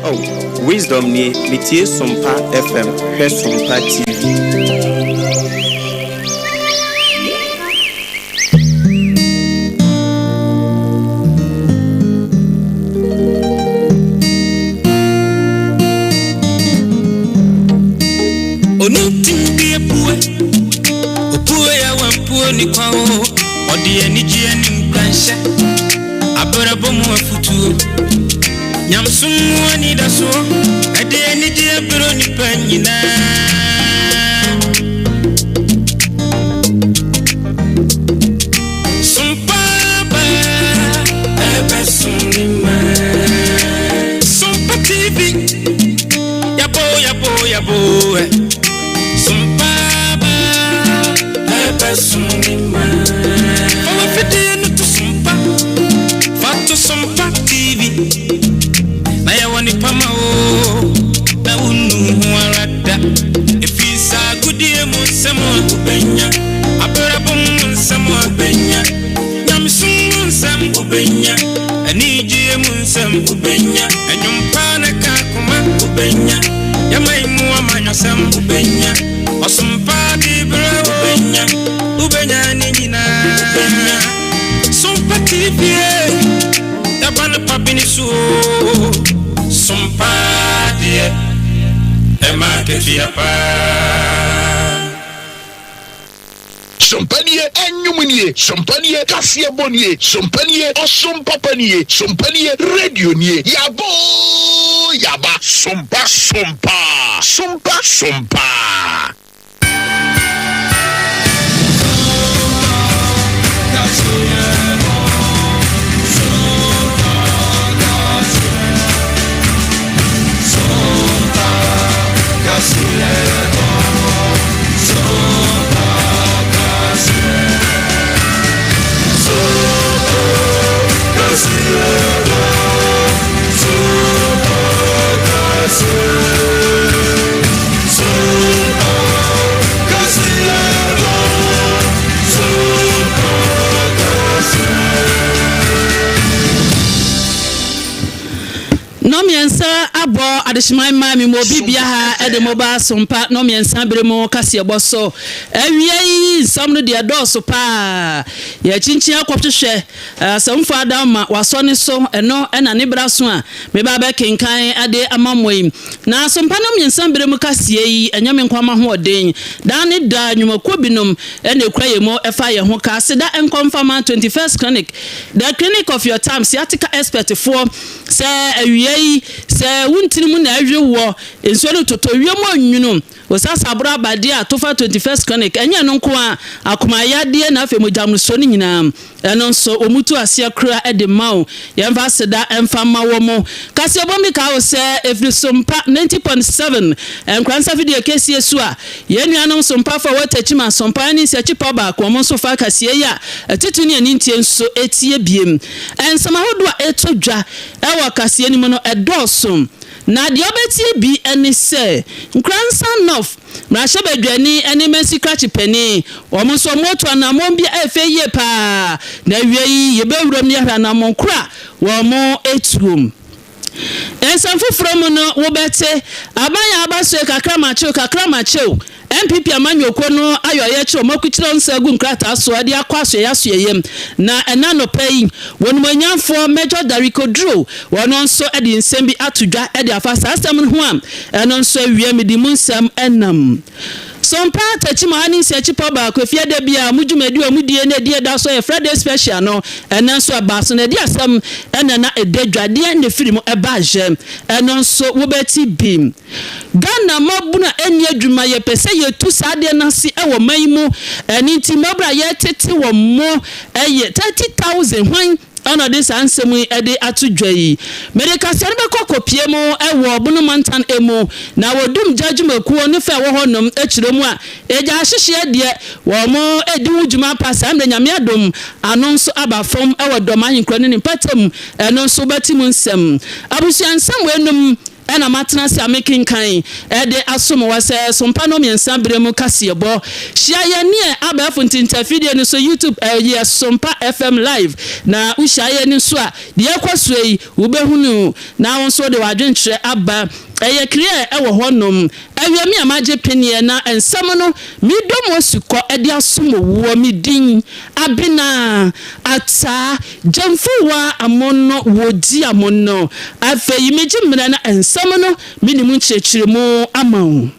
Oh, Wisdom nie, metie Sompa FM, hwɛ Sompa TV. Onuntin bi apue, opue a wampue ni kwa o, ɔde anigyeɛ ne nkuranhyɛ, abrabɔ mu afutuo, nyamsom mu anidasoɔ, ɛde anigyeɛ berɛ nipa nyinaa. Sompa ba, ɛbɛsom ne ma. Sompa TV, yabo yabo yabo ɛ. Sompa ba, ɛbɛsom ne ma. Fa w'afidie no to Sompa, fa to Sompa TV. Na yɛwɔ nipa ma o, na wonnu ho ara da. Ɛfiri saa agodie mu nsɛm a wobɛnya, abrabɔ mu nsɛm a wobɛnya, nyamesom mu nsɛm wobɛnya, anigyeɛ mu nsɛm wobɛnya, ɛnwom ne ka koma wobɛnya, yɛma yi mu amanyɔsɛm wobɛnya, ɔsompa de berɛ wobɛnya, wobɛnya ne nyinaa wobɛnya. Sompa TV, yɛba no pa bi ne so o, Sompa deɛ ɛma akatua paa. Sompanie, ɛnwom nie, sompanie, kaseɛbɔ nie, sompanie, ɔsom papa nie, sompanie, radio nie, yabo yaba, sompa sompa sompa sompa. Nnɔmmiɛnsa abɔ adehyeman mmaa mi mu obi bia ha ɛde mo ba Sompa nnɔmmiɛnsa bere mu kaseɛbɔ so. Awia yi nsɛm no deɛ dɔɔso paa. Yɛkyinkyin akɔhwehwɛ asɛmfo adam ma wasɔ ne so, ɛno ɛna ne bra so a meba bɛkenkan ade ama mo yi. Na Sompa nnɔmmiɛnsa bere mu kaseɛ yi, ɛnyɛ me nkwa ma hoɔden daa ne da nnwumakuo binom ɛna ekura yɛn mu ɛfa yɛn ho ka. Aseda nkɔmfama 21st Clinic, the clinic of your time, sciatica expert foɔ, sɛ awia yi sɛ wontini mu na ɛhwe wɔ nsuo no totɔ wiem onwunu osasa aboro abadeɛ a tofa 21st Clinic. Ɛnyɛ no nko a, akomayadeɛ na afei mogyamusuo no nyinaa ɛno nso wɔn tu aseɛ kora de ma wo. Yɛmfa aseda ɛmfa ma wɔ mo. Kaseɛbɔ mi ka wo sɛ ɛfiri Sompa 90.7 Nkoransa fidie kɛsie so a yɛn nuanom Sompafo a wɔtɛkyima Sompa ne nsiakyipɔ baako, wɔn nso fa kaseɛ yi a ɛtutu ne ani ntie nso etie biem. Nsɛm ahodoɔ a ɛtɔ dwa ɛwɔ kaseɛ no mu no ɛdɔɔso, na deɛ ɔbɛtie bi ne sɛ Nkoransa North mmarahyɛbadwani ne Mansi Krakye panin, wɔn nso wɔn atu anammɔn bi a ɛfɛ yie paa. Na awia yi yɛbɛwura mu yɛhwɛ anammɔn koro a wɔn etuom. Nsɛm foforɔ mu no, wobɛte aban a aba so kakra makyew kakra makyew NPP amanyɔkuo no ayɛ ɔyɛkyerɛ ɔmo akukyerɛ nsa agu nkrataa so de akɔ asoɛyɛ asoɛyɛm. Na ɛna nɔpɛ yi wɔn onyamfoɔ Major Dariko Duro, wɔn nso de nsɛm bi ato dwa de afa saa asɛm no ho a ɛno nso awie mede mu nsɛm ɛnam Sompa Takyima ha ne nsiakyipɔ baako. Efie da bi a mo dwumadi a mo die na edi ɛda so yɛ Friday special no, ɛnɛ nso ɛbaa so na ɛdi asɛm ɛna na ɛda dwadeɛ na efiri mu ɛba ahyɛ. Ɛno nso wobɛti bi. Ghana mmabunu a ɛnni adwuma, yɛpɛ sɛ yɛtu saa adeɛ no ase ɛwɔ man yi mu. Ɛne nti mmabunu a yɛtete wɔ mo ɛyɛ 30,000. Hwan ɛna ɔde saa nsɛm yi ɛde ato dwa yi? Mede kaseɛ no bɛkɔ kɔpie mu ɛwɔ Bono mantan emu na wɔdum gya dwumakuo ne fɛ wɔ hɔnom akyerɛ mu a ɛgya ahyehyeɛ deɛ wɔn mo edi ho dwuma pa saa mmerɛ. Nyame adom, ano nso aba fam ɛwɔ Dɔm ahenkuro ne ne mpata mu. Ɛno nso bɛte mu nsɛm. Abusua, nsɛm wɔ enum. na matena ase a mekenkan de asom wɔ sɛ Sompa no mmiɛnsa berɛ mu kaseɛbɔ. Hyia yɛn neɛ abɛɛfo ntintafidie no so YouTube ɛyɛ Sompa FM live na wohyia yɛn nso a deɛ ɛkɔ soɔ yi wobɛhunu na wo nso wode w'adwenkyerɛ aba. Ɛyɛ clear ɛwɔ hɔ nom. Awia me a magye peneɛ na nsɛm no me dɔ mu asukɔ de asom woɔ me din Abena Ataa Gyamfuwa Amono wɔ di amono afei megye mmerɛ na nsɛm no me ne mu nkyerɛkyerɛmu ama wo.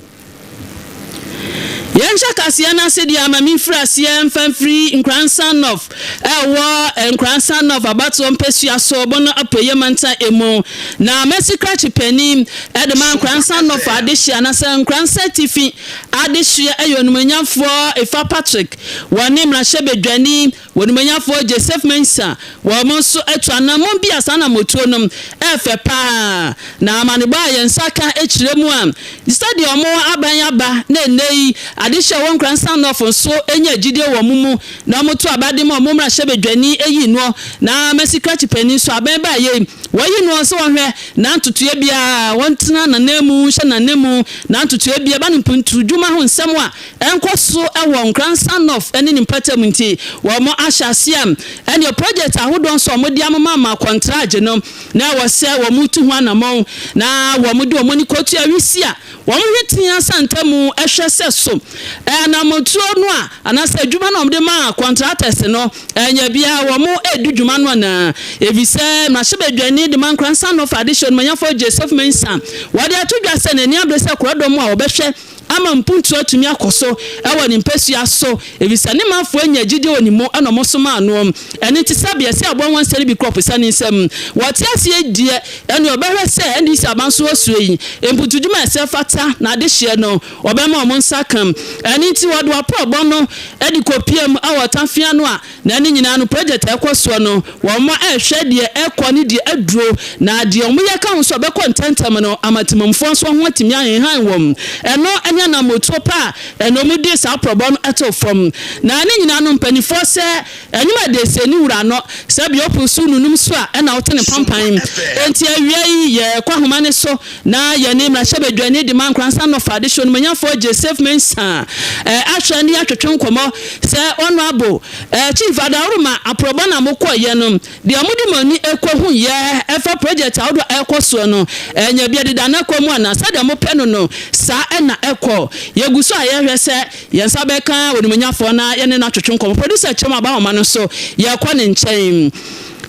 Yɛnhyɛ kaseɛ no ase deɛ ama memfiri aseɛ mfa mfiri Nkoransa North ɛwɔ Nkoransa North abatoɔ mpasua so Bono Apueeɛ mantam mu. Na Mercy Krakye panin de ma Nkoransa North adehyeɛ anaasɛ Nkoransa Atifi adehyeɛ ɛyɛ Onimuonyamfoɔ Efa Patrick wɔne mmarahyɛbadwani Onimuonyamfoɔ Joseph Mensah, wɔn nso atu anammɔn bi a saa anammɔtuo no yɛ fɛ pa ara. Na amanebɔ a yɛn nsa ka kyerɛ mu a, sɛdeɛ wɔn aban aba na ɛnnɛ yi adehyeɛ a ɛwɔ Nkoransa North nso nya gyidie wɔ wɔn mu na wɔto aba de ma wɔn mmarahyɛbadwani yi noɔ na Mercy Krakye panin nso aban baeɛ yi wɔyi noɔ sɛ wɔnhwɛ na ntotoeɛ biara wɔntena n'ananmu nhyɛ n'ananmu na ntotoeɛ biara ba no mpuntu dwuma ho nsɛm a ɛnkɔ so wɔ Nkoransa North ne ne mpɔtam nti, wɔahyɛ aseɛ ɛneɛ project ahodoɔ nso a wɔde amema ama kɔntragye no na ɛwɔ sɛ wɔtu ho anamɔn na wɔde wɔn ani kɔtua wisi a wɔhwɛ tea santamu hwɛ sɛ so anammɔntuo no a anaasɛ adwuma no a wɔde ma contractors no ɛnyɛ biara wɔn redi dwuma no anaa efisɛ mmarahyɛbadwani de ma Nkoransa North adehyeɛ Onumanyafo Joseph Mensah wɔde ato dwa sɛ n'ani abere sɛ korɔdɔm a wɔbɛhwɛ ama mpuntuo atumi akɔ so wɔ ne mpasua so, efisɛ ne manfoɔ anya gyidie wɔ ne mu na wɔsomaa noɔ. Ɛno nti sɛbeɛ sɛ aboa nwansena no bi kɔ ɔpo ne nsam. Wɔte aseɛ deɛ, ɛnneɛ ɔbɛhwɛ sɛ NDC aban so ɔsoro yi, mpuntudwuma a ɛsɛ fata na adehyeɛ no, wɔbɛma wɔn nsa aka. Ɛno nti wɔde wɔaprɔbɔ no de kɔpiam wɔ tafea no a Na ne nyinaa no project a ɛkɔ soɔ no wɔn rehwɛ deɛ ɛkɔ ne deɛ aduro na deɛ wɔn yɛ ka ho nso ɛbɛkɔ ntɛntɛm no ama temamfoɔ nso ho atumi ahenhan wɔn. Ɛno ne anamotuo pa a ɛna wɔn de saa prɔbɔ no too fam. Na ne nyinaa no mpaninfoɔ sɛ ɛnwom a deɛ ne wura no sɛ bia ɔpo so nunum so a ɛna wote ne pampan. Enti awia yi yɛkɔ ahoma no so na yɛne mmarahyɛbadwani de ma Nkoransa Nɔfa adehyeɛ onimonyamfoɔ Joseph Mensah ahwɛ ne atwetwe nkɔmmɔ sɛ Honourable Chief Adaworoma aprɔbɔ na mokɔ yɛ no deɛ mode mo ani kɔ hu yɛ ɛfa project ahodoɔ a ɛkɔ soɔ no ɛnyɛ bi ɛdeda n'akɔ mu anaa sɛdeɛ mopɛ no no saa ɛna ɛkɔ yɛgu so a yɛhwɛ sɛ yɛn nsa bɛka onimonyafoɔ na yɛne no atwetwe nkɔmmɔ producer kyerɛ mu aba ahoma no so yɛkɔ ne nkyɛn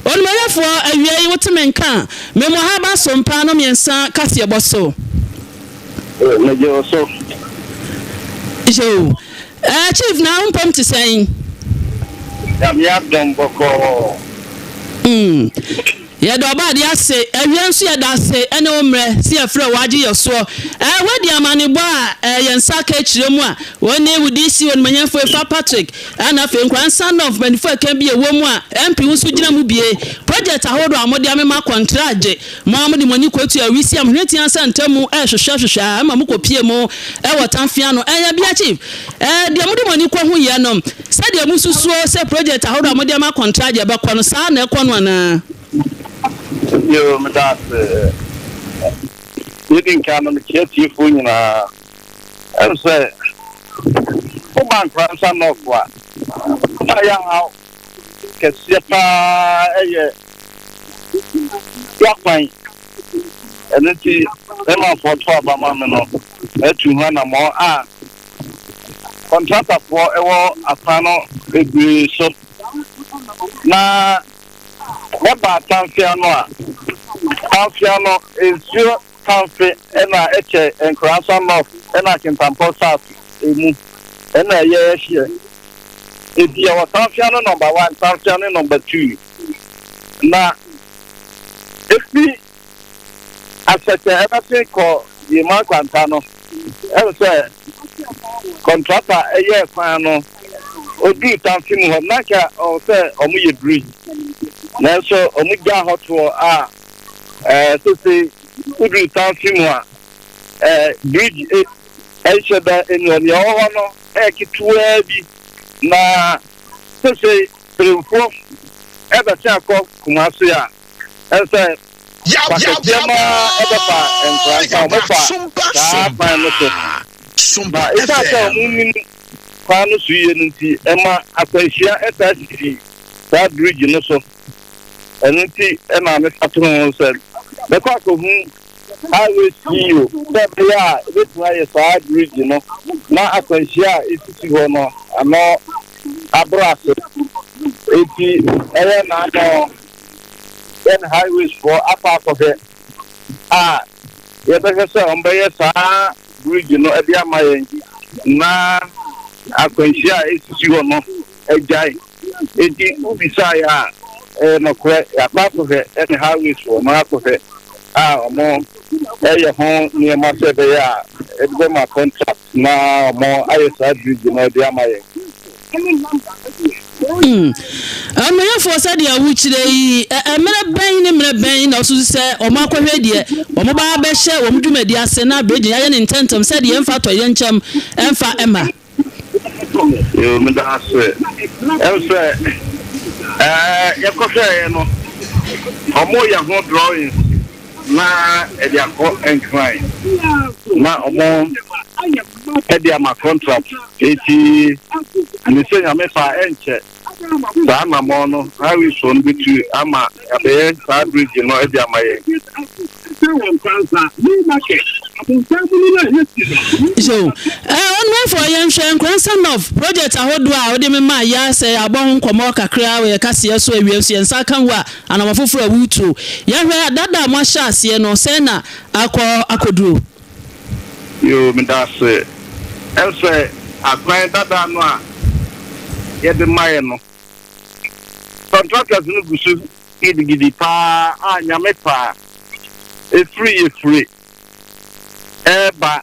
onimonyafoɔ awia yi wote me nka a memmɔ ha ba so mpa no mmiɛnsa kaseɛbɔ so. Megye wo so. Yoo. Eh chief na wo mpɔm te sɛn? Nyame adom bɔkɔɔ. Mm. Yɛda ɔbɔadeɛ ase. Awia nso yɛda ase ɛne wo mmerɛ sɛ yɛfrɛ wo agye yɛ soɔ. Eh woadi amanebɔ a eh yɛn nsa aka akyire mu a wo ne wo DC onimanyɛfoɔ Efa Patrick ɛna afei Nkoransa North mpanyinfoɔ ɛka bi ɛwɔ mu a MP wo nso gyina mu bie. Project ahodoɔ a mode amema kɔntragye Mo a mode mo ani kɔtua awisiaa mo hwene tea sɛ ntamu rehwehwɛ hwehwɛ a ɛma mokɔpie mu wɔ tamfea no. Ɛyɛ bea Chief. Ɛɛ deɛ mode mo ani kɔ ho yɛ no, sɛdeɛ mosusuo sɛ project ahodoɔ a mode ama kɔntragye bɛkɔ no, saa na ɛkɔ no anaa? Yoo, meda ase. Deɛ ɛdi nkan no, mekyia atiefoɔ nyinaa. Ɛm sɛ woba Nkoransa North a, na ɛyɛ haw kɛseɛ paa yɛ yakwan. Ɛno nti me manfoɔ to aba ma me no, matu ho anammɔn a kɔntratafoɔ wɔ akwan no bebree so. Na mɛba Atamfea no a, Atamfea no nsuo Tamfe na ɛkyɛ Nkoransa North na Kintampo South mu na ɛyɛ hyeɛ. Enti yɛwɔ Tamfea no number one, Tamfea no number two. Na efi Asɛkyɛ ɛbɛsen kɔ Yema Nkwanta no, ɛhu sɛ kɔntrata ɛyɛɛ kwan no, oduru Tamfe mu hɔ no, na nka ɔwɔ sɛ wɔyɛ bridge. Nanso wɔgyaa hɔ toɔ a Ɛɛ sese woduru Tamfi mu a, ɛɛ bridge e ɛnhyɛ da nni hɔ. Nea ɛwɔ hɔ no ɛyɛ ketewaa bi. Na sese Peremfoɔ ɛbɛsen akɔ Kumasi a, ɛsɛ sɛ Fa kɛseɛ no ara bɛfa Nkoransa, wɔbɛfa saa kwan no so. Na ɛsiane sɛ wɔnnim kwan no so yie no nti, ɛma akwanhyia taa sisi saa bridge no so. Ɛno nti na mefa to ho sɛ mɛkɔ akɔhu Highway CEO sɛ ɛbɛyɛ a ɛbɛtumi ayɛ saa bridge no na akwanhyia a ɛsisi hɔ no ano abrɛ ase. Enti ɛyɛ n'ano yɛn Highways foɔ akɔ akɔhwɛ a yɛbɛhwɛ sɛ wɔbɛyɛ saa bridge no de ama yɛn na akwanhyia a ɛsisi hɔ no agyae. Enti wobisaeɛ a, ɛyɛ nokorɛ, yɛakɔ akɔhwɛ ɛne Highways foɔ no akɔhwɛ a wɔyɛ ho nneɛma sɛ ɛbɛyɛ a ɛde bɛma contract na wɔayɛ saa bridge no de ama yɛn. Ɔmanyɛfoɔ, sɛdeɛ wokyerɛ yi, mmerɛ bɛn ne mmerɛ bɛn na wosusu sɛ wɔn akɔhwɛ deɛ wɔn ba abɛhyɛ wɔn dwumadi ase na bridge no yɛayɛ no ntɛmntɛm sɛdeɛ ɛmfa atɔyerɛnkyɛm ɛmfa mma? Yoo, meda ase. Ɛm sɛ ɛɛ yɛkɔhwɛeɛ no, wɔyɛ ho drawings na ɛde akɔ Nkran na wɔde ama contract. Enti ne sɛ Nyame fa a ɛnkyɛ saa anammɔn no highways foɔ no bɛtu ama yɛabɛyɛ saa bridge no de ama yɛn. So Ɔnomafoɔ yɛnhwɛ Nkoransa North project ahodoɔ a wode memaa yɛ a sɛ yɛabɔ ho nkɔmmɔ kakra wɔ yɛ kaseɛ so awie nso yɛn nsa aka wo a anamɔ foforɔ a woretuo. Yɛhwɛ dada a moahyɛ aseɛ no sɛn na akɔ akɔduro? Yoo medase. Ɛsɛ akwan dada no a yɛde maɛ no contractors no gu so gidigidi paa a Nyame pɛ a ɛfiri yɛfiri ɛɛba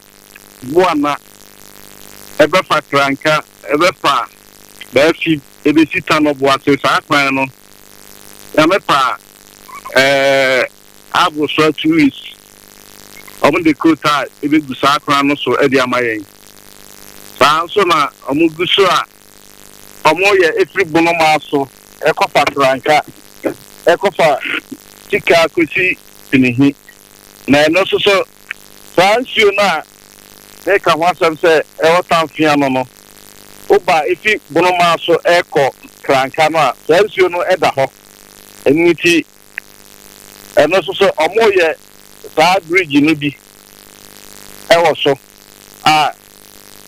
Boana ɛbɛfa Kranka ɛbɛfa Baafi ɛbɛsi Tanɔboase saa kwan no Nyame pɛ a ɛɛ Aborosoa tourist wɔn de coal tar bɛgu saa kwan no so de ama yɛn. Saa nso na wɔn gu so a wɔyɛ ɛfiri Bonomaa so kɔfa Kranka kɔfa Sika kɔsi Pinihi. Na ɛno nso so saa nsuo no a meka ho asɛm sɛ ɛwɔ Tamfea no no, woba ɛfi Bonomaa so rekɔ Kranka no a, saa nsuo no da hɔ. Ɛno nti Ɛno nso so wɔreyɛ saa bridge no bi wɔ so a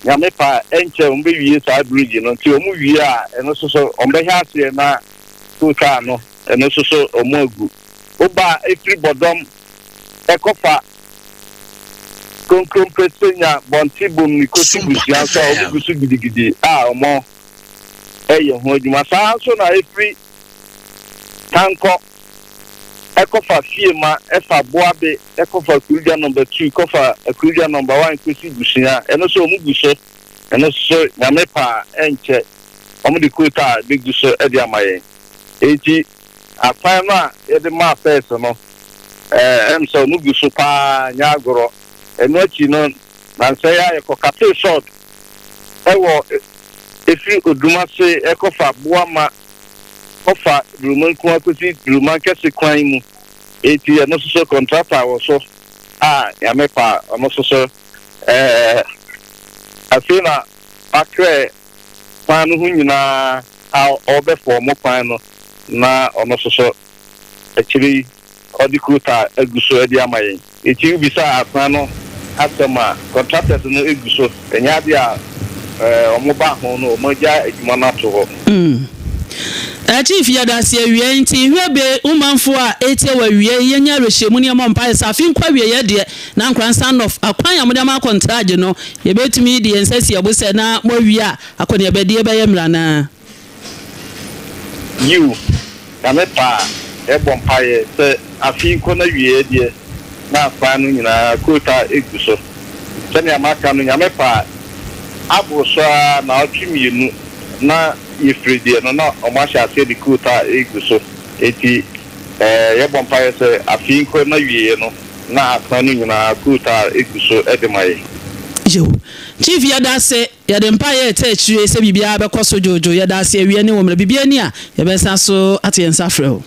Nyame pɛ a ɛnkyɛ wɔbɛwie saa bridge no nti wɔn wie a ɛno nso so wɔbɛhyɛ aseɛ na total no ɛno nso so wɔn agu. Woba a ɛfiri Bɔdɔm ɛkɔfa Kronkron Senya Bɔnte Bomni kɔsi Busua nso a wɔn gu so gidigidi a wɔn ɛyɛ ho adwuma. Saa nso na ɛfiri Tankɔ kɔfa Fiema fa Boabe kɔfa Akuruga number two kɔfa Akuruga number one kɔsi Busua. Ɛno nso wɔn gu so. Ɛno nso Nyame pɛ a ɛnkyɛ wɔn de kootaa bɛgu so de ama yɛn. Enti akwan no a yɛde maa first no ɛm sɛ wɔn gu so paa nyɛ agorɔ. Ɛno akyi no nansa yi ara yɛkɔ katee salt ɛwɔ ɛfiri Odumase kɔfa Boama kɔfa Duruma Nkumaa kosi Duruma Kɛse kwan mu. Enti ɛno nso so kɔntrata wɔ so a Nyame pɛ a ɔno nso so ɛɛ afei na wakrɛ kwan no ho nyinaa a ɔrebɛfɔɔmo kwan no na ɔno nso so akyire yi ɔde kootaa agu so de ama yɛn. Enti wobisa akwan no asɛm a, contractors no gu so. Ɛnyɛ adeɛ a wɔba ho no, wɔagya adwuma no ato hɔ. Chief yɛdase awiei nti hwɛ be wo manfoɔ a ɛretie wo awiei yɛnyɛ awerɛhyɛmu ne yɛmmɔ mpaeɛ sɛ afe nkɔ awieɛ deɛ na Nkoransa North akwan a mode ama akɔntragye no yɛbɛtumi de yɛn nsa asi ɛbo sɛ na moawie a akɔneabadie bɛyɛ mmerɛ anaa? Yiw, Nyame pɛ a, yɛbɔ mpaeɛ sɛ afe yi nkɔ n'awieɛ deɛ na akwan no nyinaa kootaa gu so. Sɛnea maka no, Nyame pɛ a, aboro so ara naawɔtwe mmienu na yɛfiri deɛ no na wɔahyɛ aseɛ de kootaa regu so. Enti yɛbɔ mpaeɛ sɛ afe yi nkɔ n'awieɛ no na akwan no nyinaa kootaa gu so de ma yɛn. Yiw, Chief yɛdase. Yɛde mpaeɛ reta akyire sɛ biribiara bɛkɔ so dwoodwoo. Yɛda ase awia ne wɔ mmerɛ. Biribiara ni a, yɛbɛsan so ato yɛn nsa afrɛ wo.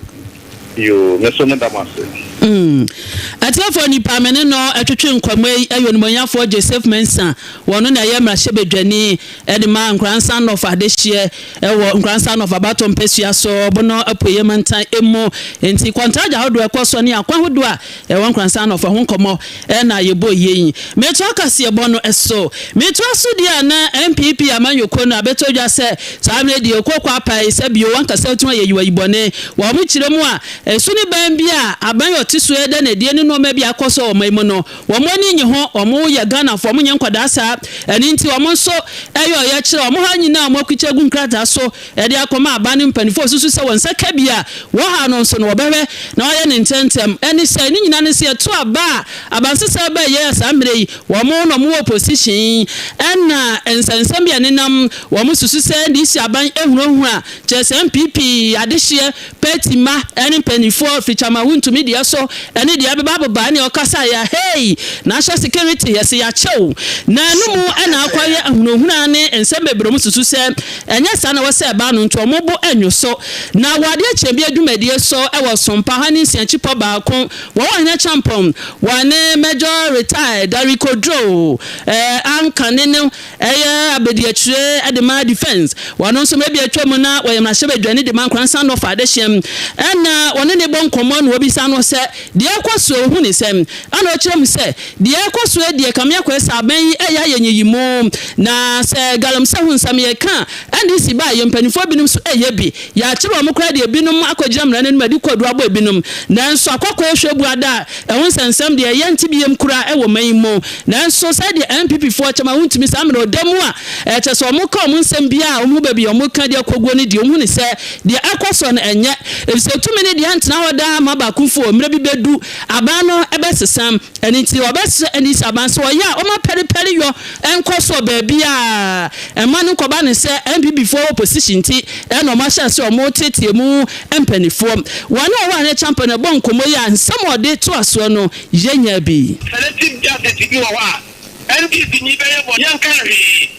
Yoo, me nso meda mo ase. Atiefoɔ nipa me ne no twetwe nkɔmmɔ yi yɛ Onimuonyafoɔ Joseph Mensah, wɔno na ɛyɛ mmarahyɛbadwani de ma Nkoransa North adehyeɛ wɔ Nkoransa North abatoɔ mpasua so, Bono Apueɛ mantan mu. Enti kɔntragya ahodoɔ ɛkɔ soɔ ne akwan ahodoɔ a ɛwɔ Nkoransa North ho nkɔmmɔ na yɛbɔ yei. Metoa kaseɛbɔ no so. Metoa so deɛ a na NPP amanyɔkuo no abɛtɔ dwa sɛ saa mmerɛ deɛ kooko apae sɛ bio ankasa atumi ayɛ yiwayibɔne. Wɔn kyerɛ mu a, Su ne ban bi a aban a ɔte so reda no adie ne nnoɔma bi a akɔ so wɔ ɔman yi mu no, wɔn ani nnye ho. Wɔn yɛ Ghanafoɔ, wɔn nyɛ nkwadaa saa. Ɛno nti wɔn nso yɛ ɔyɛkyerɛ. Wɔn ha nyinaa wɔn akukyɛ agu nkrataa so de akɔma aban no mpanimfoɔ a wɔsusu sɛ wɔn nsa ka bi a wɔha no nso no wɔbɛhwɛ na wɔayɛ no ntɛmntɛm. Ɛne sɛ, ne nyinaa ne sɛ yɛto aba a abansesa ba yɛ a saa mmerɛ yi wɔn na wɔwɔ opposition ɛna nsɛnsɛm bi a ɛnenam wɔn susu sɛ NDC aban ahunahuna kyerɛ sɛ NPP adehyeɛ Party mma ne mpaninfoɔ firi Kyama wontumi deɛ so ɛne deɛ ɛbeba abeba ɛne ɔkasa ya hey National security yɛse yakyɛ wo na ɛno mu ɛna akɔ ayɛ ahunahuna ne nsɛm bebree ɔmo susu sɛ ɛnyɛ saa na ɛwɔ sɛ ɛba no nti ɔmo bo ɛnwo so na wɔ adeɛ kyɛ bi adwumadie so ɛwɔ Sompa ha ne nsiakyipɔ baako wɔ Ɔhene Kyampɔn wɔ ne Major retired Darry Kodro ɛɛ ankane no Ɛyɛ abadiakyire de ma Defence. Wɔno nso mmerɛ bi atwa mu na wɔyɛ mmarahyɛbadwani de ma Nkoransa North adehyeɛm. Ɛna wɔne no bɔ nkɔmmɔ na wɔbisa no sɛ deɛ ɛrekɔ soɔ ɔhu ne sɛn? Ɛna ɔkyerɛ mu sɛ deɛ ɛrekɔ soɔ deɛ kame akɔyɛ sɛ aban yi ɛyɛ ayɛ nyiyimu na sɛ galamsey ho nsɛm yɛka a NDC baeɛ mpaninfoɔ binom nso ɛyɛ bi. Yɛakyere wɔn koraa de ebinom akɔgyina mmara no anim adi kwadu abɔ ebinom. Nanso akɔkɔɔ hwɛ bu ada a ɛho nsɛnsɛm deɛ yɛnte bi yam koraa wɔ man yi mu. Nanso sɛdeɛ NPP foɔ kyɛm a wontumi saa mmerɛ ɔda mu a kyerɛ sɛ wɔn ka wɔn nsɛm biara a wɔn hu baabi a wɔn ka de akɔguo no deɛ wɔn hu no sɛ deɛ ɛkɔ soɔ no ɛnyɛ efisɛ tumi no deɛ ɛntena hɔ daa ma baakofoɔ mmerɛ bi bɛdu aban no bɛsesa ɛno nti wɔbɛsrɛ NDC aban sɛ wɔyɛ a wɔma pɛrepɛre yɔ nkɔ soɔ baabiara mma no nkɔba no sɛ NPP foɔ wɔ position nti ɛna wɔn ahyɛ aseɛ wɔn reteetee mu mpaninfoɔ wɔne wɔn a ne champion ɛbɔ nkɔmmɔ yi a nsɛm a ɔde toa soɔ no Yɛnya bi. Selective justice bi wɔ hɔ a NDC ni bɛyɛ bɔne yɛnka hwee.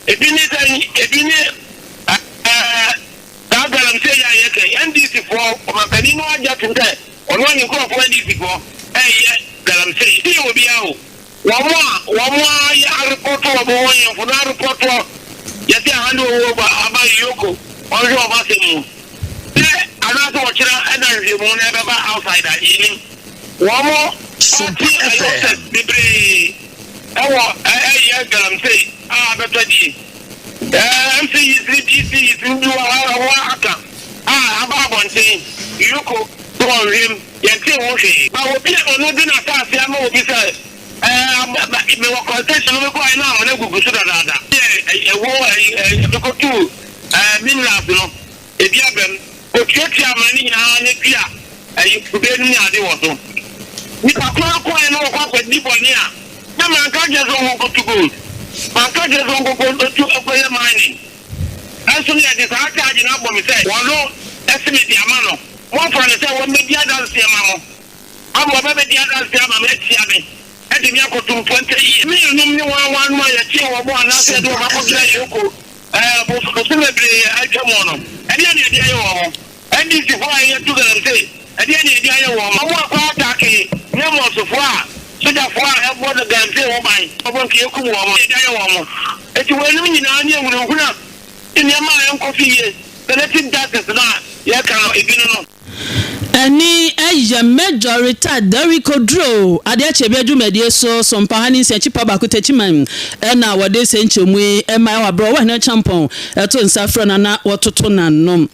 Ebi ne sɛn? Ebi ne ɛɛ saa galamsey yi a yɛka yi. NDC foɔ, ɔmanpanin no agye atom sɛ ɔno ne nkurɔfoɔ NDC foɔ ɛreyɛ galamsey. Ebi yɛ obiara o. Wɔn a wɔn ayɛ arepɔto wɔn ho ahemfo no arepɔtoɔ yɛse aha ne owuo ba aba Yoko ɔnhwɛ wɔn asɛm mu. Sɛ anaasɛ ɔkyena ɛna nhwehwɛmu no ɛbɛba outside a yɛnnim. Wɔn Sompa party FM. ayɔsɛs bebree ɛwɔ ɛyɛ galamsey a abɛtɔ die. MC yis ne GC yis no bi wɔ hɔ a wɔn aka a aba abɔnten Yoko so ɔnhwɛm yɛntee ho hwee. Ba obi a ɔno de n'asaase ama obi sɛ ɛɛ mewɔ concession no mekɔɛ na amena gugu so dadaada. Yɛ ɛwɔ ɛyi mekɔtuu ɛɛ minerals no. Ebi aba mu. Otuatua amena no nyinaa na dua ayi kube no ne ade wɔ so. Nipa koro no kɔe na ɔkɔ akɔdi bɔne a, na manka nkyerɛ sɛ ɔnkɔtu gold. Manka nkyerɛ sɛ ɔnkɔtu nkɔyɛ mining. Nanso no yɛde saa charge no abɔ me sɛ wɔno se mede ama no. Momfa no sɛ wɔmmɛdi adanseɛ mma mo. Ama wɔbɛbɛdi adanseɛ ama me atia me de me akɔtom 20 years. Me nuanom ne wɔn a wɔanom a yɛkyee wɔn anaasɛ yɛde wɔn Sompa akɔgyina FM. Yoko Ɛɛ bos bosome bebree a atwa mu no, ɛdeɛn na yɛde ayɛ wɔn? NDC foɔ a yɛtu galamsey, ɛdeɛn na yɛde ayɛ wɔn? Wɔn akɔ ataake Nemos foɔ a sogyafoɔ a ɛbɔ galamsey ho ban, wɔn nka yɛkum wɔn, na yɛde ayɛ wɔn? Enti weinom nyinaa ne ahunahuna ne nneɛma a ɛnkɔ so yie, selective justice no a yɛreka no, ebi ne no. Ɛne ɛyɛ Major Retired Derrick Oduro adeɛ kyɛ bia dwumadie so so mpaha ne nsia kyipa baako Techiman ɛna wɔde sɛ nkyɛmu yi ɛma ɛwɔ aberɛ ɔwɔ hene Kyampɔn ɛto nsa frɛ no na wɔtoto n'ano.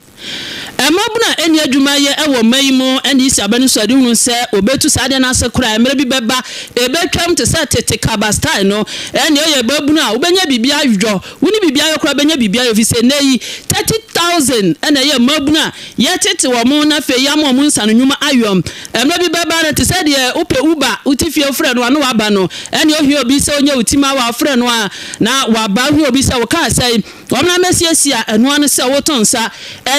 Mmabunu a ɛnni adwuma yɛ ɛwɔ ɔman yi mu ɛne isi abɛ no so ade hunu sɛ wɔbɛtu saa adeɛ no ase koraa mmerɛ bi bɛba ɛbɛtwam te sɛ tete kaba style no ɛne ɔyɛ babunu a wobɛnya biribi ayɔ wo ne biribi ayɔ koraa bɛnya biribi ayɔ ɛfiri sɛ nnɛ yi 30,000 ɛna ɛyɛ mmabunu a Yɛtete wɔn na afei yɛama wɔn nsa no nnwuma ayɔ. Mmerɛ bi bɛba no, te sɛ deɛ wopɛ Uber, wote fie wofrɛ no a na waba no, ɛnneɛ wohia obi sɛ ɔnyɛ wo ti ma wo a, wofrɛ no a na waba. Wohia obi sɛ wo kaa sɛe, ɔmmra mmɛsiesie a, ɛno ara ne sɛ woto nsa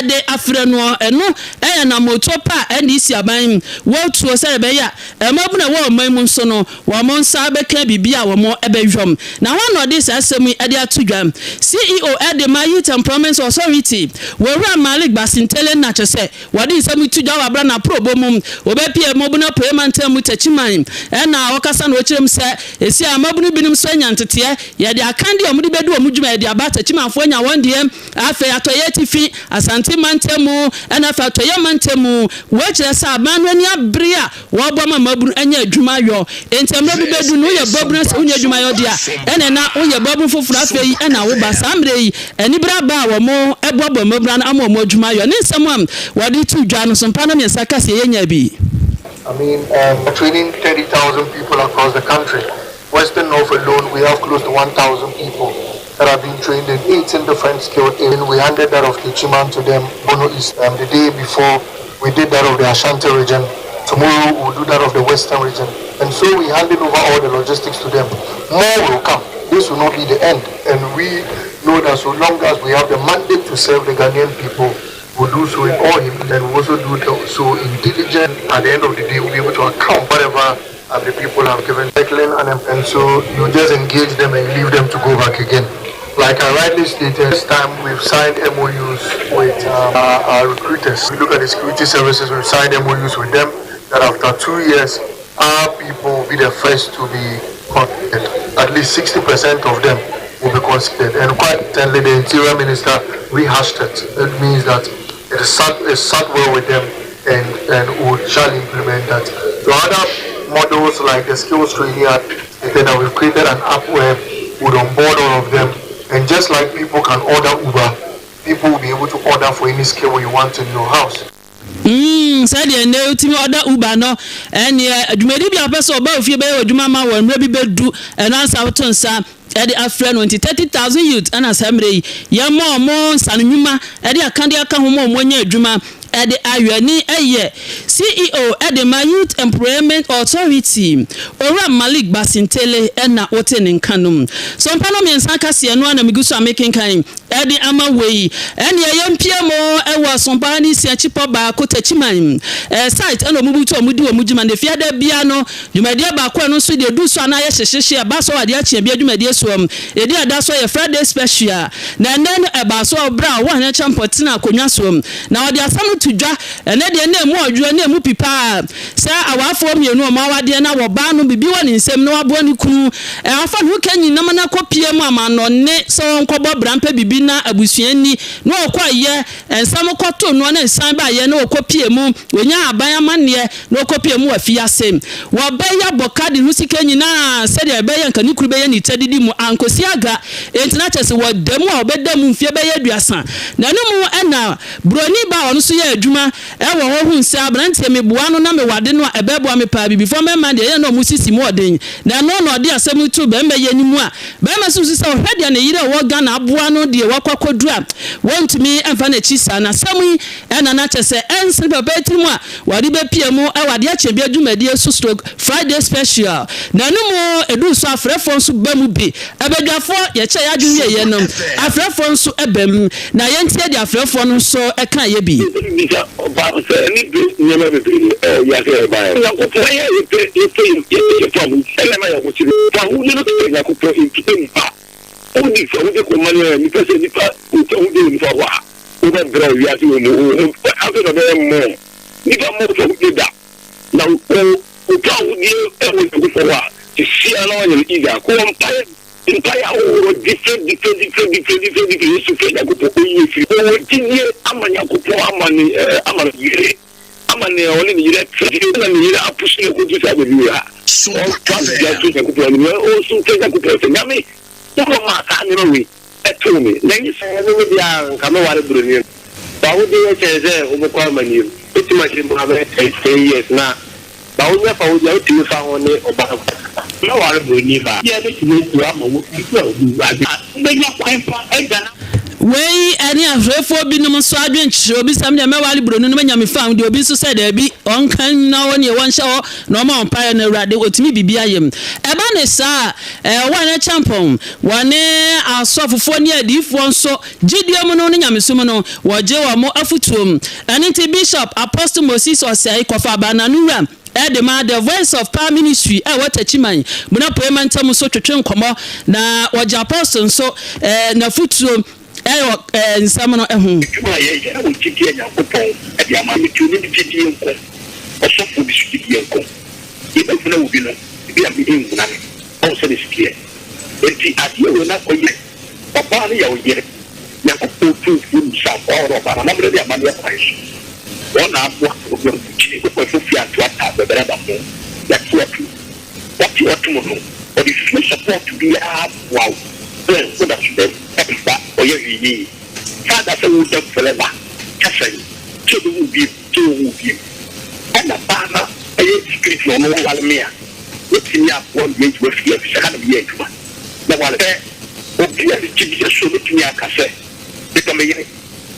de afrɛ no. Ɛno yɛ anammɔntuo pa a NDC aban wɔtuo sɛdeɛ ɛbɛyɛ a mmabunu a ɛwɔ ɔman mu nso no, Wɔn nsa bɛka biribi a wɔbɛyɔm. Na hwan na ɔde saa asɛm yi de ato dwa? CEO de ma Youth Employment Authority, Wowura Malik Basintale na kyerɛ sɛ wɔde nsɛm yi to dwa wɔ abere a na. n'aporɔbɔ mu. Wɔbɛpue Mmabunu Apueɛ Mantam mu Techiman ɛna ɔkasa na ɔkyerɛ mu sɛ ɛsi a mmabunu binom nso anya nteteɛ, yɛde akandeɛ a wɔde bɛdi wɔn dwuma yɛde aba, Techimanfoɔ anya wɔn deɛ, afei Atɔeɛ Atifi, Asante Mantam mu ɛna afei Atɔeɛ Mantam mu. Wei kyerɛ sɛ aban no ani abere a Wɔboa ma mmabunu nya adwuma yɔ. Enti mmerɛ bi bɛdu no, woyɛ babunu a sɛ wonnya adwuma yɔ deɛ a, ɛnneɛ na woyɛ babunu foforɔ afei na woba. Saa mmerɛ yi, anibere aba a wɔboaboa mmabunu ano ama wɔn adwuma ayɔ. Ne nsɛm a wɔde to dwa no so mpa no mmiɛnsa ka sɛ yɛnyaa bi. I mean, um, training 30,000 people across the country. Western North alone, we have close to 1,000 people that have been trained in 18 different skilled areas. We handed that of Kichiman to them, Bono East, um, the day before we did that of the Ashanti region. Tomorrow we'll do that of the Western region. And so we handed over all the logistics to them. More will come. This will not be the end. And we know that so long as we have the mandate to serve the Ghanaian people, we'll do so in all him and we'll also do so in diligence. At the end of the day, we'll be able to account whatever the people have given. And, and so you just engage them and leave them to go back again. Like I rightly stated, this time we've signed MOUs with um, our, our recruiters. We look at the security services, we've signed MOUs with them that after two years, our people will be the first to be considered. At least 60% of them will be considered. And quite recently, the Interior Minister rehashed it. It means that it is sat, it sat well with them and, and we shall implement that. So other models like the skills training that we've created an app where we'd onboard all of them. And just like people can order Uber, people will be able to order for any skill you want in your house. Mm, sɛdeɛ nnɛ wotumi ɔda Uber no, ɛneɛ dwumadi bi a wopɛ sɛ ɔba ofie bɛyɛ w'adwuma ma wɔ mmerɛ bi bɛdu ɛno ansa woto nsa ɛde afrɛ no nti 30,000 youth ɛna saa mmerɛ yi yɛma ɔmo nsano nnwuma ɛde akadeɛ aka ho ma ɔmo anya adwuma ɛde ayɔ ani ɛyɛ CEO ɛde ma Youth Employment Authority Owura Malik Basintale ɛna wote ne nka no so mpa no mmiɛnsa kaseɛ no ana megu so a mekenkan ɛde ama wei ɛne ɛyɛ mpia mu ɛwɔ asompa ne siakyipɔ baako takyiman ɛɛ site ɛna ɔmo butu ɔmo di ɔmo dwuma na efiada bia no dwumadie baako ɛno nso deɛ edu so a na ayɛ hyehyehye ɛba so adeɛ akyeɛ bi adwumadie soɔ edi ada so yɛ Friday special na ɛnɛ no ɛbaa so ɔbrɛ a ɔwɔ ahene kyɛmpɔ tena akonnwa soɔ na ɔde asɛm no to dwa ɛnɛ deɛ na emu ɔdwoɔ na emu pipaa sɛ awaafoɔ mmienu ɔmo awadeɛ na wɔbaa no bibi wɔ ne nsam na waboa ne kunu ɛwafa ne ho ka nyinam na kɔ pie mu amanɔne sɛ ɔnkɔbɔ bra mpɛ bibi na abusua ni na ɔkɔ yɛ nsɛm kɔto noɔ na nsan baayɛ na ɔkɔ pie mu wɔnya aban amanneɛ na ɔkɔ pie mu wɔ afiase wɔbɛyɛ abɔ ka de ho sika nyinaa sɛdeɛ ɛbɛyɛ nka ne kuru bɛyɛ ne tɛ didi mu ankosi aga enti na kyɛ sɛ wɔda mu a ɔbɛda mu mfie bɛyɛ aduasa na ɛno mu ɛna buroni ba a ɔno nso yɛ adwuma ɛwɔ hɔ hu sɛ aberanteɛ meboa no na mewade no a ɛbɛboa me paa bibifoɔ mmarima deɛ ɛyɛ na ɔmo sisi mu ɔden na ɛno na ɔde asɛm no to bɛrima yi anim a bɛrima nso sɛ ɔhwɛ deɛ ne yere a ɔwɔ Ghana aboa no deɛ wakɔ akɔduru a wɔntumi mfa n'akyi saa na asɛm yi ɛna na kyɛ sɛ ɛnsene papa tirim a wɔde bɛpia mu ɛwɔ adeɛ akyɛ bi adwumadie so stroke Friday special na ɛno mu ɛduru so afrɛfoɔ nso ba mu bi abadwafoɔ yɛkyɛ yɛ adwene wieɛ no afrɛfoɔ nso ba mu na yɛntie deɛ afrɛfoɔ no nso ɛka yɛ bi. Bisa ɔbaa no sɛ, Ɛne bere nneɛma bebree ɛwɔ wiase a ɛbaeɛ no, Onyankopɔn ɛyɛ a yɛpɛ yɛpɛ yɛpɛ yɛpɛ ahu ɛna ɛma yɛn ho kyere. Fa ahude no kɛkɛ Nyankopɔn nti mpa. Wodi fa ahude kɔma no a nipa sɛ nipa wotwa ahude wɔ nipa hɔ a wobɛbrɛ wɔ wiase wɔ mu wo ho afei na ɔbɛyɛ mmɔɔ nipa mmɔ fa ahude da na wo wotwa ahudeɛ ɛwɔ Nyankopɔn hɔ a sesia na wanyɛ no easy a kɔ mpaeɛ Mpae ahorow different different different different different different yesu frɛ Nyankopɔn oyi efiri ɔwɔ gyidie ama Nyankopɔn ama ne eh, ama ne yere ama ne ɔne ne yere tra gyidie na ne yere apusu no kodu saa baabi wei a ɔfa bia to Nyankopɔn anim ɔsu frɛ Nyankopɔn sɛ Nyame wowɔ maa saa nneɛma wei ɛtoo me na ɛnyɛ sɛ Ɛno me deɛ a nka mɛware buroni no. W'ahodeɛ yɛ kyɛn sɛ wobɛkɔ amaneɛ mu. Wobɛtumi ahyɛ mu abɛyɛ ten years na Ba wo nya fa wo deɛ wotumi fa ho ne ɔbaa no kasa. Mɛware broni baa. Bia bɛtumi atu ama wo nso a obi ade a wobɛnya kwan pa adwane. Wei ne ahwɛfoɔ binom nso adwenkyerɛ. Obi sɛ, Medeɛ mɛware buroni no manya me fa ho deɛ. Obi nso sɛ, Daabi, ɔnka nnyina hɔ neɛ wɔnhyɛ hɔ na ɔma mpaeɛ no Awurade ɔtumi biribi ayɛ mu. Ɛba ne saa a, ɛwɔ a na kyɛmpɔn wɔne asɔfofoɔ ne adiyifoɔ nso gyidie mu no ne nyamesom no wɔgye wɔn afotuo. Ɛno nti Bishop Apostle Moses Osei kɔfaa Bananu wura de maa The Voice of Power Ministry a ɛwɔ Techiman, Bono Apuei Mantam nso twetwe nkɔmmɔ na wɔgye Apostle nso n'afotuo. Ɛwɔ nsɛm no ho. Adwuma a yɛyɛ wɔ gyidie a Nyankopɔn de ama no nti, onim gyidie nko, ɔsɔfoɔ bi so gyidie nko. Yɛbɛhuna obi no, ebi a me nhuna no, ɔhu sɛdeɛ ɛsi teɛ. Enti adeɛ wei no akɔyɛ, ɔbaa no yɛ wo yere, Nyankopɔn tumfoɔ nim sɛ ampa ɔne ɔbaa no amammerɛ ne amanneɛ kwan so, wɔn na aboa obi a ɔgyina Nyankopɔn fie anto ataa bɛbɛrɛ aba ho, yɛate atom. Wate atom no, ɔde fie support biara boa wo sɛ woda so dam mfa ɔyɛ hwee nyɛ yie. Saa da sɛ wo dam forever kyɛ sɛn sɛ ɔbɛhu wo biom sɛ ɔnhu wo biom. Ɛna baa na ɛyɛ spirit na ɔno waware me a mɛtumi aboa me adwuma fie ɛfiri sɛ ha na meyɛ adwuma na ware sɛ obi a ne gyidie so mɛtumi aka sɛ medɔ me yere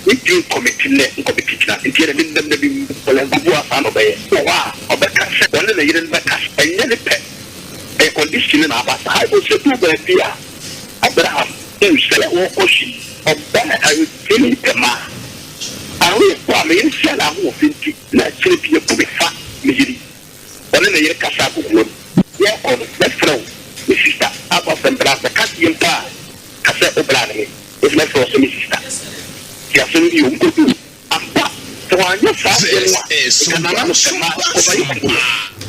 mentumi nkɔmiti nnɛ nkɔmiti kyena nti ɛna menam na menwu ɔlɛnkoboa saa na ɔbɛyɛ wɔ hɔ a ɔbɛka sɛ ɔne ne yere no bɛkasa ɛnyɛ ne pɛ ɛyɛ condition no na aba saa ɛbɔ sɛ duu baabi a Abraham huu sɛ wɔrekɔ so yi ɔbaa awerɛfiri ntɛm a awerɛhoɔ a me yere hyia n'ahoɔfɛ nti na akyire bi abu me fa me yere yi ɔne ne yere kasa kokoam yɛrekɔ no mɛfrɛ wo me sister abɔ asɛm bra bɛka sie mpo a ka sɛ wo bra ne me nti mɛfrɛ wo sɛ me sister ti asɛm bi o nkɔdu ampa sɛ wanyɛ saa deɛ no a This is nka nana no Sompa, ɛma ɔbɛyɛ Sompa. kuku no.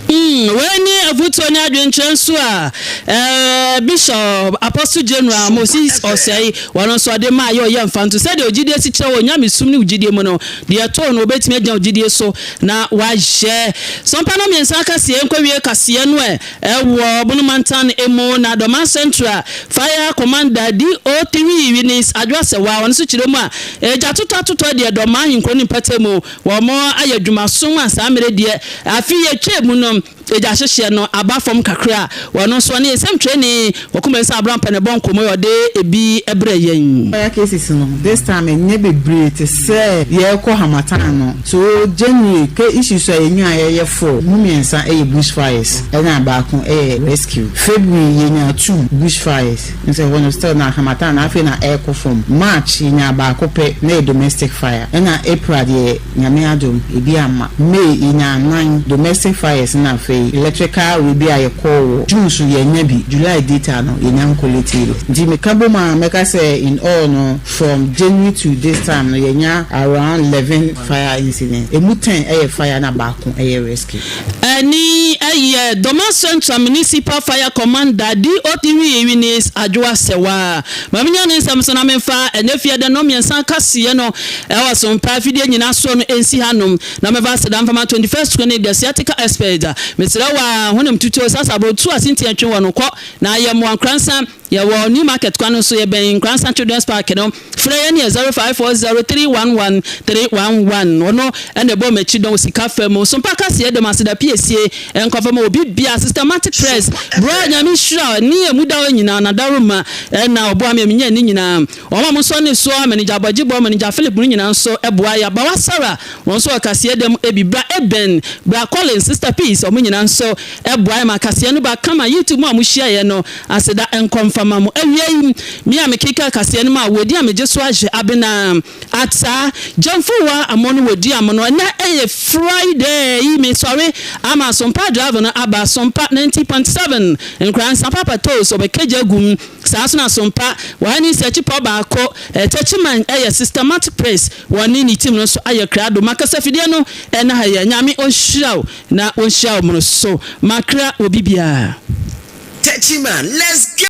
Wei ne afotuo ne adwenkyerɛ nso a eh, Bishop Apostle General Sompa Moses FM. Osei wɔno nso ɔde maa yɛ ɔyɛ mfanto sɛdeɛ ogyidie si kyerɛ wɔ nyamesom ne ogyidie mu no, deɛ ɛtoo no obɛtumi agyina ogyidie so na wayɛ. Sɔmpa no mmiɛnsa kaseɛ nkɔwie kaseɛ no ɛ ɛwɔ Bono Mantan mu na Dɔma Central Fire Commander DO3 Eunice Adwoa Sewaa ɔno nso kyerɛ mu a egya totɔ atotɔ deɛ Dɔma ahenkuro ne mpata mu wɔn ayɛ adwumasom a saa mmerɛ deɛ afe yi atwa mu no egya hyehyeɛ no aba fam kakra a wɔno nso ɔne nsɛmtwerɛni Kwaku Mensah Abrampɛ na ɛbɔ nkɔmmɔ yi ɔde ebi brɛ yɛn. Fire cases no this time ɛnyɛ bebree te sɛ yɛrekɔ harmattan no, so January ke issues a yɛnyaeɛ yɛ four, mu mmiɛnsa yɛ bush fires ɛna baako yɛ rescue. February yɛnyaa two bush fires, n sɛ ɛhɔ no still na harmattan no afei na ɛrekɔ fam. March yɛnyaa baako pɛ na ɛyɛ domestic fire, ɛna April deɛ Nyame adom, ebi amma. May, yɛnyaa nan domestic fires na afei electrical wei bi a yɛkɔɔ wɔ June so yɛannya bi, July data no yɛnya ncollate bi. Nti meka bom a mɛka sɛ in all no from January to this time no yɛanya around 11 fire incidents, ɛmu 10 yɛ fire na baako yɛ rescue. Ɛne ɛyɛ Doma Central Municipal Fire Commander DOT Eunice Adwoa Sewaa. Ma menya ne nsɛm so na memfa ɛnɛ fie dɛ nnɔnmiɛnsa kaseɛ no ɛwɔ Sompa afidie nyinaa soɔ no ɛnsi hanom na mɛfa aseda mfa ma 21st Clinic the Sciatica Expert. Mesrɛ wo a honam tutuo sasabro tu asentia twe wɔ no kɔ na yɛ mmoa nkoransa. Yɛwɔ New Market kwan no so, yɛbɛn Nkoransa Children's Park no. Frɛ yɛn yɛ 0540311311. Ɔno na ɛbɔ m'akyi dɔn wɔ sika fa mu. Sompa kaseɛ dɔm aseda piesie nkɔfa ma obi bia Systematic Press Sompa bro FM. Nyame nhyira wo ne emu da hɔ nyinaa Nadaroma na ɔboa me a menya ne nyinaa. Wɔn a wɔsɔ ne soɔ, Manager Abɔgyebɔ, Manager Philip no nyinaa nso boa yɛn. Abawa Sarah, wɔn nso wɔ kaseɛ dɛm bi. Bra Eben, Bra Collins, Sister Peace, wɔn nyinaa nso boa yɛn ma kaseɛ no ba kama. YouTube mu a mohyia yɛn no, aseda nkɔ mfa ma mo. Awia yi, me a mekeka kaseɛ no ma wɔdi a megye so ahye Abena Ataa, Gyamfuwa Amono wɔdi amono. Ɛnnɛ ɛyɛ Friday yi, mesɔre ama Sompa Drive no aba, Sompa 90.7, Nkoransa Papa Toast, ɔbɛkagya agum. Saa nso na Sompa, wɔayɛ ne nsiakyipɔ baako, Techiman yɛ Systematic Press, wɔne ne team no nso ayɛ krado. Ma kasafidie no ɛna ha yi a, Nyame ɔnhyira wo na ɔnhyira wo mmoroso. Makra obi biara. Techiman, let's go!